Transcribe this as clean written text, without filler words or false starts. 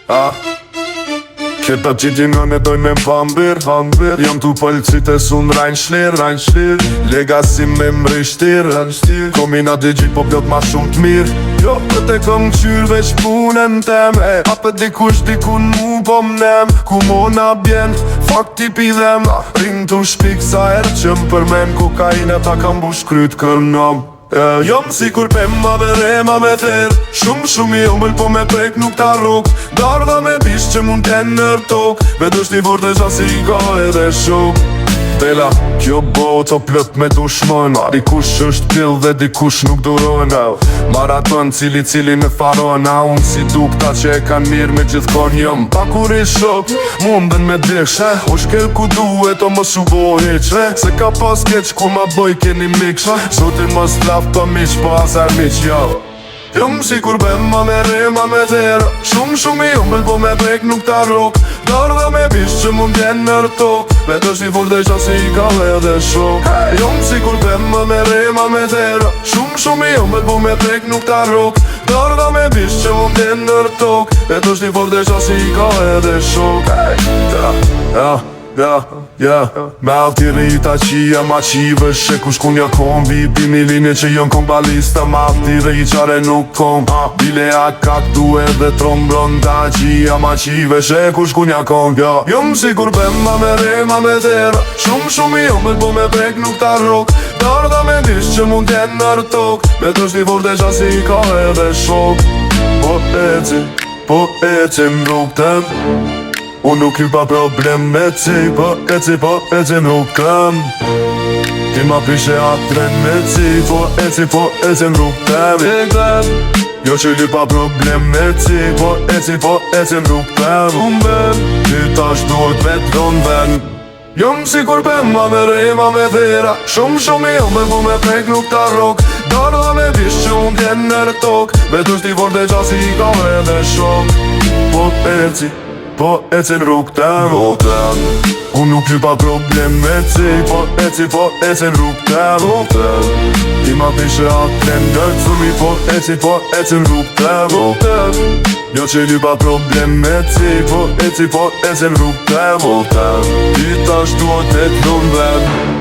Ah. Këta që gjinon e dojnë me m'pambir Hambir Jam tu pëlcit e sun rajnë shlir Rajnë shlir Legacy me mrishtir Rajnë shtir Komina digjit po plot ma shumë të mirë Jo, këtë e kom qyr veç punën tem E apet dikush dikun mu po mnem Ku mo na bjen, fakti pi dhem Rin tu shpik sa herë që më përmen Kokaina ta kam mbush kryt kërnom E, Jam si kur pema me rema me therë Shumë shumë i ëmbël po me prek nuk ta rrok Dardha me bish që mund të nër tok Me dështi fort e si ka edhe shok Bela, kjo botë o plot me dushmon Dikush është pill dhe dikush nuk duron Maraton cili cili në faron A unë si duk ta që e kanë mirë me gjithkon Jom pa kur i shok, mundën me dish O shkel ku duhet o mos u bo hiq Se ka pas keq ku ma boj keni mik Zotin mos laf pa miq po as armiq jo Jam si kur pema me rema me therë Shumë shumë i ëmbël po me prek nuk ta rrok Dardha me bish që mund t'jenë nër tok Me dështi fort e si ka edhe shok Jam si kur pema me rema me therë Shumë shumë i ëmbël po me prek nuk ta rrok Dardha me bish që mund t'jenë nër tok Me dështi fort e si ka edhe shok Ja, ja Ja, ja, me alti rrita qia ma qive She kush kun ja kombi Pi që jon kom balista Ma alti rri qare nuk kom Bile a ka du edhe trom bronda Qia ma qive She kush kun ja kom Ja, jom si kur pema me rema me therë Shumë shumë i ëmbël po me prek nuk ta rrok Dardha me dish që mund t'jenë nër tok Me dështi fort e si ka edhe shok Po eci, po eci m'rrugë Unë nuk i pa problem me ci Po eci, po eci nuk kam Ti ma pishe atren me ci Po eci, po eci n'rrugë tem E tem Jo që li pa problem me ci Po eci, po eci n'rrugë tem Unë bem Ti tash duhet me t'lon ven Jam si kur pema me rema me thera Shumë shumë i ëmbël po me prek nuk ta rrok Dardha me bish që unë t'jenë nër tok Me dështi fort e si ka edhe shok Po eci, po eci në rrugë tem tem Unë nuk i pa problem me ci Po eci, po eci në rrugë tem tem Ti ma pishe atë ndër cumi Po eci, po eci në rrugë tem tem Jo që li pa problem me ci Po eci, po eci në rrugë tem tem Ti tash duhet e t'lon ven.